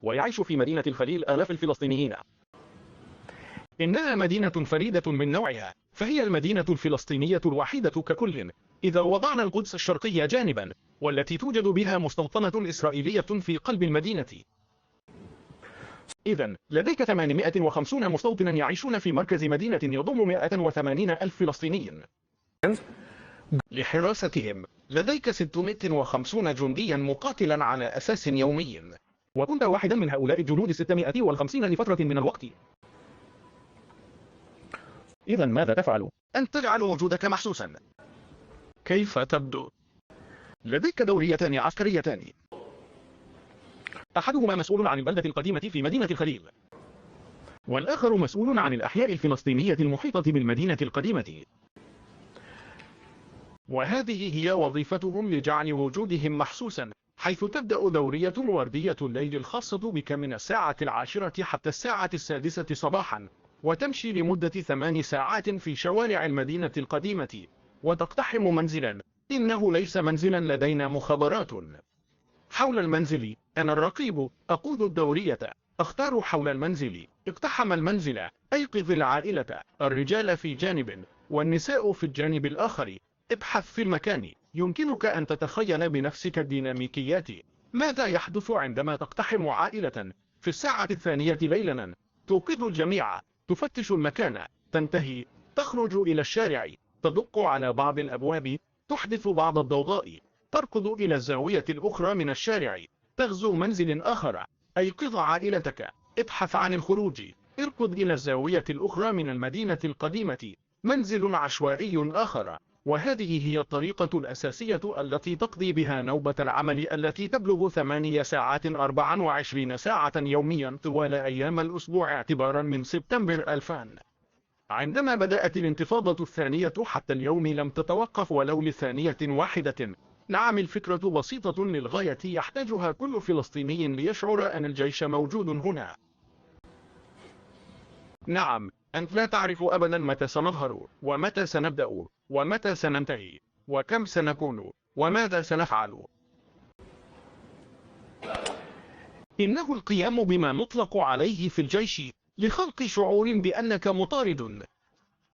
ويعيش في مدينة الخليل آلاف الفلسطينيين. إنها مدينة فريدة من نوعها، فهي المدينة الفلسطينية الوحيدة ككل إذا وضعنا القدس الشرقية جانبا، والتي توجد بها مستوطنة إسرائيلية في قلب المدينة. إذا لديك 850 مستوطنا يعيشون في مركز مدينة يضم 180 ألف فلسطيني. لحراستهم لديك 650 جنديا مقاتلا على أساس يومي، وكنت واحدا من هؤلاء الجنود 650 لفترة من الوقت. إذا ماذا تفعل؟ أن تجعل وجودك محسوسا. كيف تبدو؟ لديك دوريتان عسكريتان، أحدهما مسؤول عن البلدة القديمة في مدينة الخليل، والآخر مسؤول عن الأحياء الفلسطينية المحيطة بالمدينة القديمة. وهذه هي وظيفتهم لجعل وجودهم محسوسا، حيث تبدأ دورية وردية الليل الخاصة بك من الساعة 10 حتى الساعة 6 صباحا، وتمشي لمدة 8 ساعات في شوارع المدينة القديمة، وتقتحم منزلا. إنه ليس منزلا، لدينا مخابرات حول المنزل. أنا الرقيب، أقود الدورية، أختار حول المنزل. اقتحم المنزل، أيقظ العائلة، الرجال في جانب والنساء في الجانب الآخر. ابحث في المكان. يمكنك أن تتخيل بنفسك الديناميكيات. ماذا يحدث عندما تقتحم عائلة في الساعة 2 ليلا؟ توقظ الجميع، تفتش المكان، تنتهي، تخرج إلى الشارع، تدق على بعض الأبواب، تحدث بعض الضوضاء، تركض إلى الزاوية الأخرى من الشارع، تغزو منزل آخر، أيقظ عائلتك، ابحث عن الخروج، اركض إلى الزاوية الأخرى من المدينة القديمة، منزل عشوائي آخر. وهذه هي الطريقة الأساسية التي تقضي بها نوبة العمل التي تبلغ 8 ساعات 24 ساعة يوميا طوال أيام الأسبوع اعتبارا من سبتمبر 2000. عندما بدأت الانتفاضة الثانية حتى اليوم لم تتوقف ولو لثانية واحدة. نعم، الفكرة بسيطة للغاية، يحتاجها كل فلسطيني ليشعر أن الجيش موجود هنا. نعم، أنت لا تعرف أبدا متى سنظهر، ومتى سنبدأ، ومتى سننتهي، وكم سنكون، وماذا سنفعل. إنه القيام بما نطلق عليه في الجيش لخلق شعور بأنك مطارد.